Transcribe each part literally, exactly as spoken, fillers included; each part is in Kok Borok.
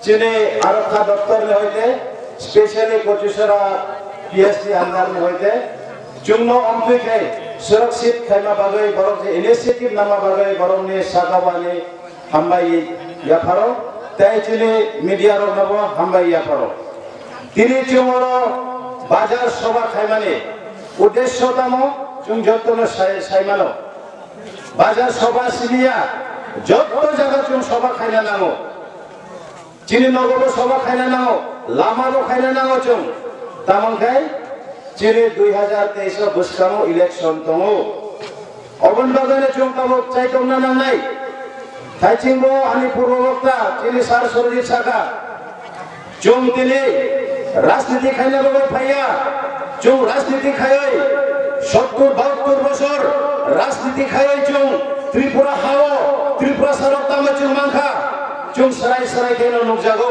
Chini arokha doptor ni hoite, specially Kochusara P S C under ni hoite, chwngno omtwi khai surakshit khaima bagwi, borok je initiative nama bagwi borokni sakao ani hambai yapharo, tei chini media rokno bo hambai yapharo. Tini chwng oro bazar soba khaimani uddesho tamo chwng jottono sai-, saimano. Bazar soba siliya, jotto jaga chwng soba khaina nango. Chini nogo bo soba khaina nango, lama bo khaina nango chwng. Tamon khai chini dui hazar teis o bwskango election tongo. Oboni bagwi no chwng tabuk chaitomna nangnai. Thaichingbo ani purbo bokta chini sar Surojit saka, chwng tini rajniti khaina bagwi phaiya. Chwng rajniti khaiwi sottur bahattur bosor rajniti khaiwi chwng Tripura hao, Tripura sarok tamo chwng mankha, chwng sarai sarai kheno nukjago.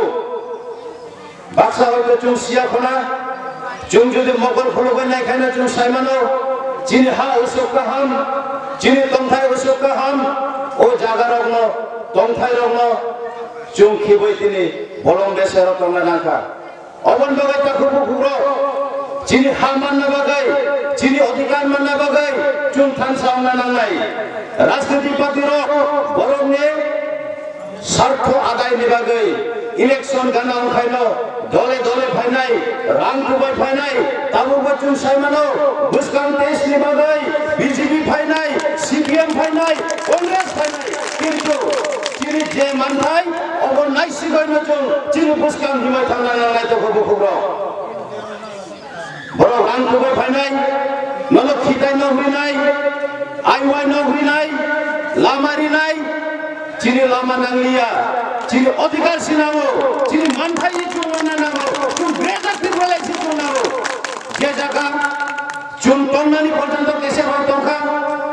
Baksa hoito chwng siya khona, chwng jodi mokol khulugwi nai khaino chwng saimano, chini ha usuk kaham, chini tongthai usuk kaham, o jaga rokno, tongthai rokno chwng khibwi tini bolong bese rok tongna nangkha. Oboni bagwi takhuk bukhukrok chini ha manna bagwi, chini odhikar manna bagwi chwng thansa wngna nangnai. Rajniti party rok borokni sartho adai ni bagwi election gana wngkhaino dole dole phainai, rang kubai phainai, tabukbo chwng saimano bwskang test ni bagwi B J P phainai, C P M phainai, Congress phainai, kintu chini je manthai obo naisigwino chwng chini bwskang himai thangna nangnai takhuk bukhukrok. Borok rang kubai phainai, nono khitai nok rinai, aiwai nok rinai, lama rinai, chini lama nangliya, chini odhikar sinango, chini manthai chwng wana nango, chwng greater Tipraland se chwng nango. Je jaga chwng tongnani porjonto kese rok tongkha,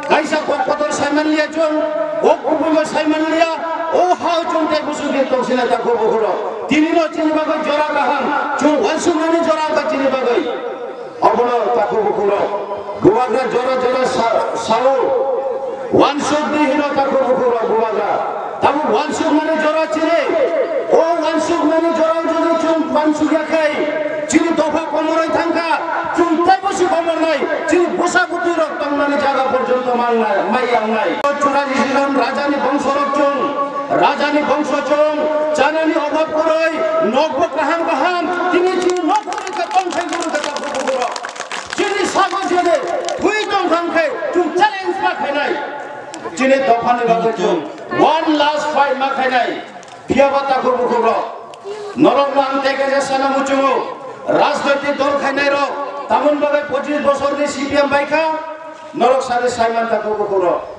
kaisa kok kotor saimanliya chwng, kok kubuibo saimanliya, o hao chwng tei busu di tongsinai takhuk bukhukrok. Tinino chini bagwi jora kaham, chwng uansuknani jora wngkha chini bagwi. Obono takhuk bukhukrok bubagra jora jora sa-, sao, uansuk di hino takhuk bukhukrok bubagra. Tabuk uansukmani jora chini, o uansukmani jora jodi chwng uansukya khai, chini dopha komorwi thangkha, chwng teibo se komornai, chini bwsa bwtwi rok tongmani jaga porjonto mangnai, mai yangnai. Churajwsong rajani bongso rok chwng, rajani bongso chwng, chanani obab kwrwi, nokbo kaham kaham, tini chini nok kwrwi khe tongthai guru khe takhuk bukhukrok. Chini sago jede thwi tongthang khe chwng challenge ma khainai. Chini dophani bagwi chwng one last fight ma khainai. Phiya ba takhuk bukhukrok, norokno ang tei kaisa sana muchungo, rajnoitik dol khainairok tamoni bagwi pochis bosorni C P M bai kha, norok sari saiman takhuk bukhukrok.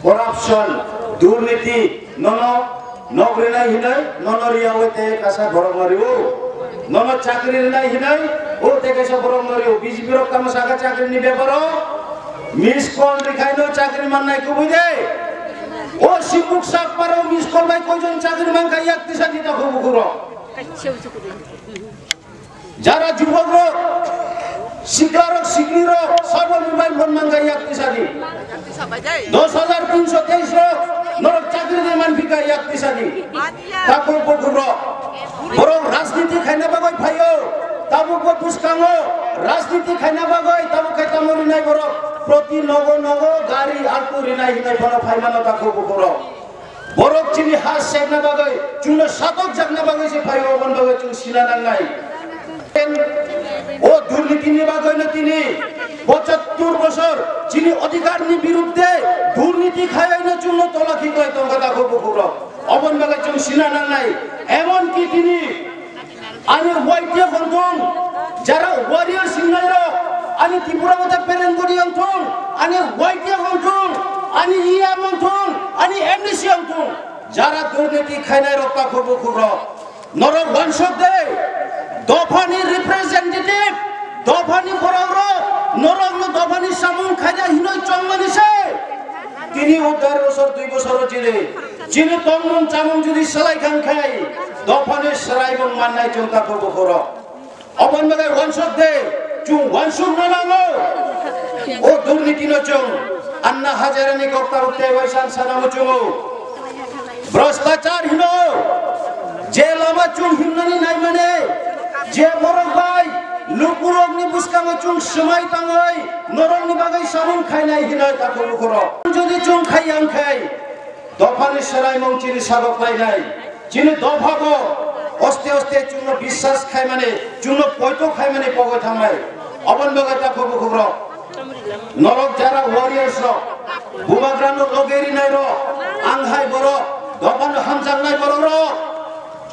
Corruption, durniti, nono nok rinai hinai, nono riyawi tei kaisa borokno rio. Nono chakri rinai hinai, o tei kaisa borokno rio. B J P rok tamo saka chakrini beparo, miss call rikhaino chakri mannai kubui de. O Sibuk Sakparo miss call bai koijon chakri mankha yak tisa di takhuk bukhukrok. Jara jubokrok, sikarok, siklirok, sabo mobile phone mankha yak tisadi. Dos hajar tinsho teis rok, norok chakri de manphika yak tisadi. Takhuk bukhukrok, borok rajniti khaina bagwi phaio, tabukbo bwskango rajniti khaina bagwi, tabuk khai tamo rinai borok, proti nogo nogo gari altu rinai hinai phano phaimano takhuk bukhukrok. Borok chini ha sekna bagwi, chwngno satok jakna bagwi se phaio, oboni bagwi chwng sina nangnai. O durnitini bagwino tini pochattur bosor chini odhikarni birudde durniti khailaino chwngno tola khiklai tongkha takhuk bukhukrok. Oboni bagwi chwng sina nangnai. Emon ki tini ani Y T F wng thung, jara warriors hingnai rok, ani Tripura Motha Parent Body wng thung, ani Y T F wng thung, ani E M wng thung, ani M D C wng thung, jara durniti khainai rok takhuk bukhukrok, norok wansuk de, dophani representative, dophani borok rok, norokno dophani samung khaina hinoi chongmani se. Tini o der bosor, dui bosor o chini, chini tongmung chamung jodi salai khan khai, dophani swraimung mannai chwng takhuk bukhukrok. Oboni bagwi wansuk de, chwng wansukna nango. O durnitino chwng Anna Hazarani kok tabuk tei waisa sana muchungo. Bhrastachar hino. Chwng himnani naimani je borok bai lukurokni bwskango chwng swmai tangwi norokni bagwi samung khainai hinwi takhuk bukhurok. Jodi chwng khaiya wngkhe dophani swraimung chini sago khlainai. Chini dophabo oste oste chwngno biswas khaimani, chwngno poito khaimani pogwi thangnai. Oboni bagwi takhuk bukhukrok, norok jara warriors rok, bubagrano loge rinai rok, ang hai borok, dophano hamjaknai borok rok,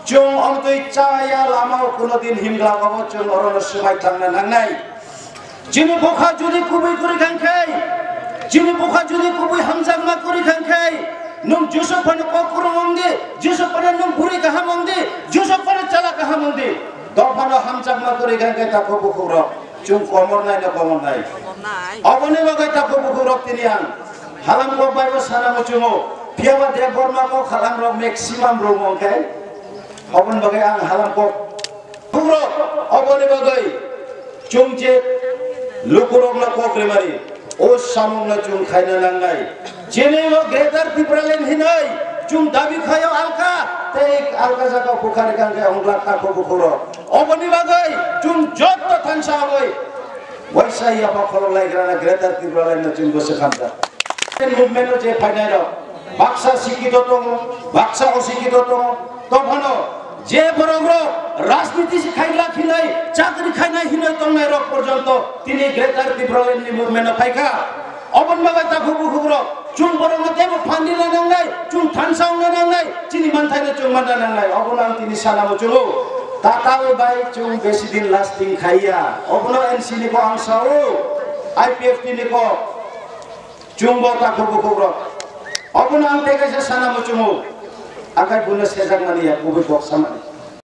chwng omtwi chaya lamao kuno din himglak obo chwng orono swmai thangna nangnai. Chini bokha jodi kubui kwrwi khankhe, chini bokha jodi kubui hamjakma kwrwi khankhe, nwng Joseph phano kok kwrwng wng di, Joseph phano nwng bwrwi kaham wng di, Joseph phano chala kaham wng di. Dophano hamjakma kwrwi khankhe takhuk bukhukrok, chwng komor nai no komor nai. Oboni bagwi takhuk bukhukrok tini ang halam kok bai bo sana muchungo, phiyaba Debbarma kok halam rok maximum rok wng khe, oboni bagwi ang halam kok Bukrok, oboni bagwi chwng je lukurokno kok rimani, o samungno chwng khaina nangnai. Chini o Greater Tipraland hinwi chwng dabi khaio alka, tei alka jaga bukhari kangkhe ongla takhuk bukhukrok. Oboni bagwi chwng jotto thansa wngwi waisa yapha khorok laigrana Greater Tipralandno chwng bwswk hamjak. Movement o je phainai rok, baksa sikito tongo, baksa osikito tongo, tongphano je borok rok rajniti si khaigla khinai, chakri khainai hinoi tongnai rok porjonto tini Greater Tipraland ni movement o phaikha. Oboni bagwi takhuk bukhuk rok, chwng borok no teibo phandina nangnai, chwng thansa wngna nangnai, chini manthaino chwng manna nangnai. Obono ang tini sana muchungo. Tatawi bai chwng besi din lasting khaiya. Obono N C ni ko ang sao, I P F T ni ko. Chwng bo takhuk bukhuk rok. Obono ang tei kaisa sana muchungo. Akai buno sejakmani ya, kubui kok samani.